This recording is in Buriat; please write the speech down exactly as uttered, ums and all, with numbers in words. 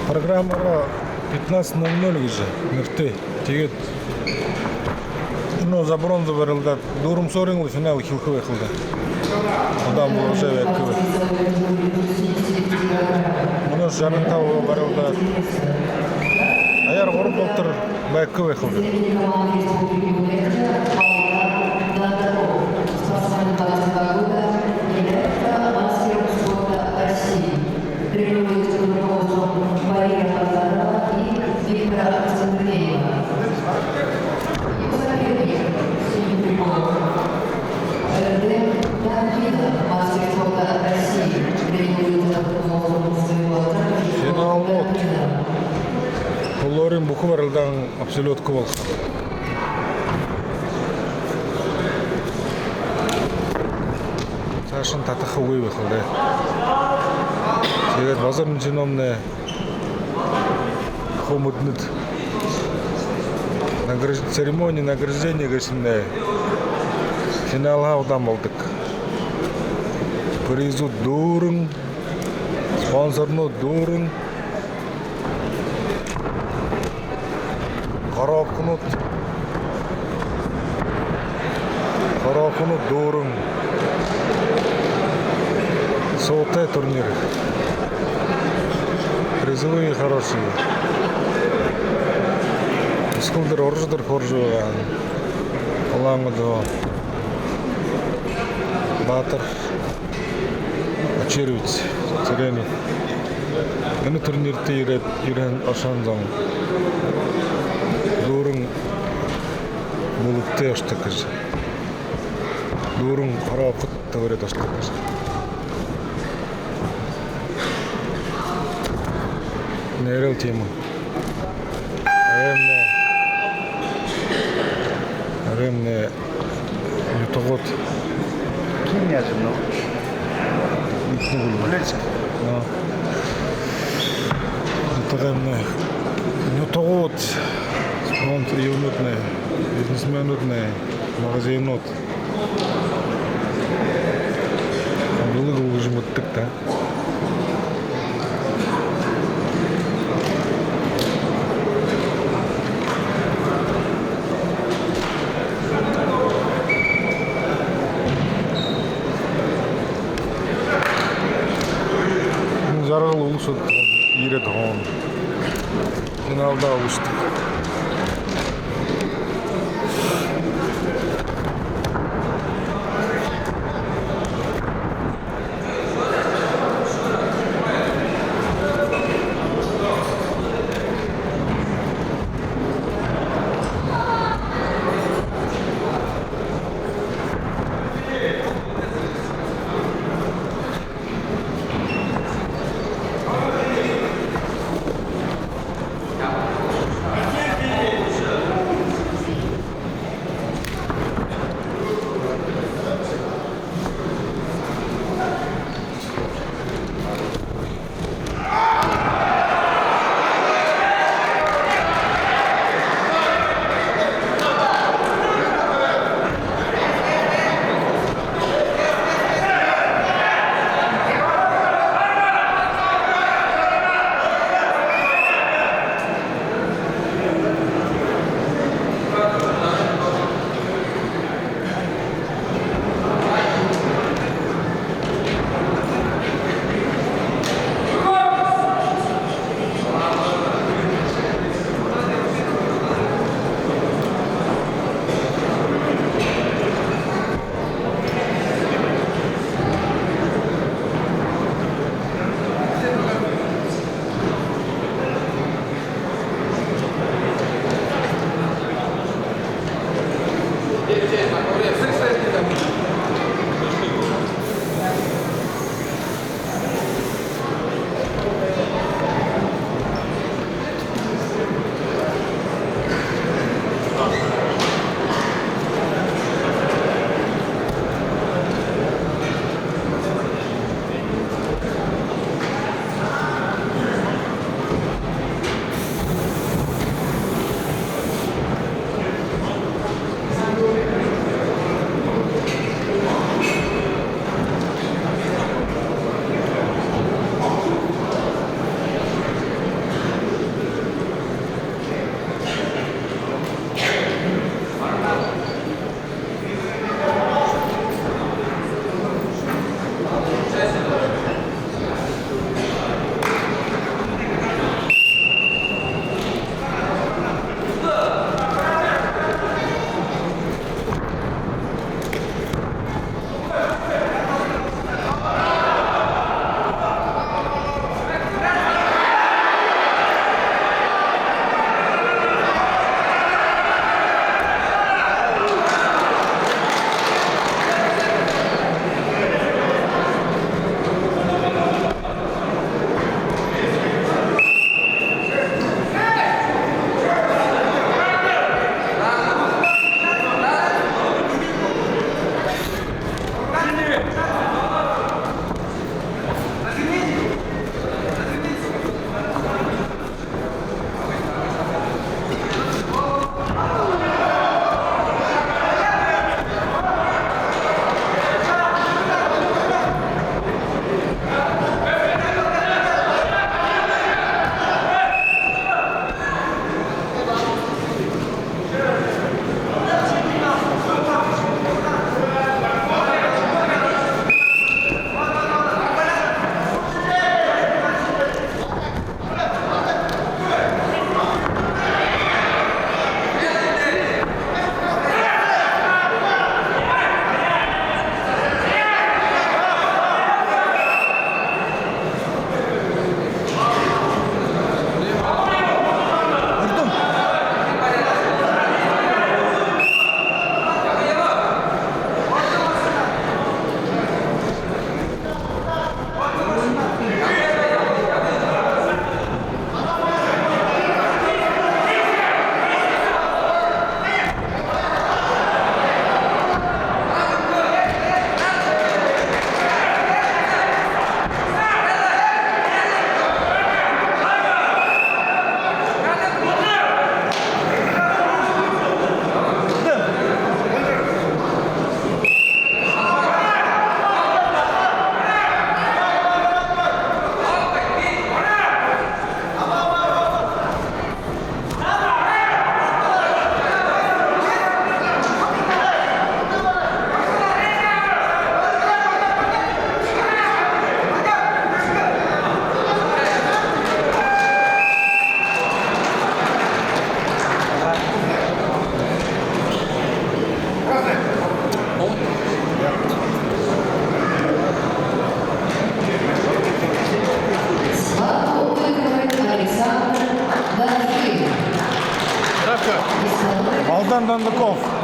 Программаараа пятнадцать ноль ноль гэжэ нэрэтэй. Тиигээд, ну, за бронза барилдаад, дүүрэн соориин лэ финал эхилхэ байхал даа. Удаан болжо байхагүй. Мүнөө жаран табан барилдаад, аяар гурба болотор байхагүй байхал даа. Тренируется под руководством Баира Базарова и Виктора Андреева. Его соперник, синий прикол, Эрден Давидов, мастер спорта России, тренируется под руководством своего наставника Эрдена Давидова. Финалнууд. Булуурин бүхэ барилдаан абсолютка болохо. Саашань татахагүй байхал даа. Тиигээд Базар Минжиновнай хуу мэдэнэт, награж-, церемония награждения гээшэмнай финалһаа удаан болодог. Призууд дүүрэн, спонсорнууд дүүрэн. Коробканууд, коробканууд дүүрэн. Суутай турнир. Призовые хорошие. Үсэгэлдэр, Оржодор хоржо байгаа. Улаан-Үдэ, Баатар Очирович Цыренов. Энэ турнирта ерээд, ерэһэн ошоһон зон дүүрэн бүлэгтэй ошодог гэжэ. Дүүрэн коробкада табяад ошодог гэжэ. Нээрэл тиимэ. Арай мүнөө, арай мүнөө нютагууд. Ким яажа, ну? Нютагууд. Нютагууд. Спонсор юумэнүүднай, бизнесменүүднай, магазинууд. Бүлэг үлгэжэ мэдэдэг даа. Жаргал улас ерээд һууна. Финалда ошодог. Дондоков.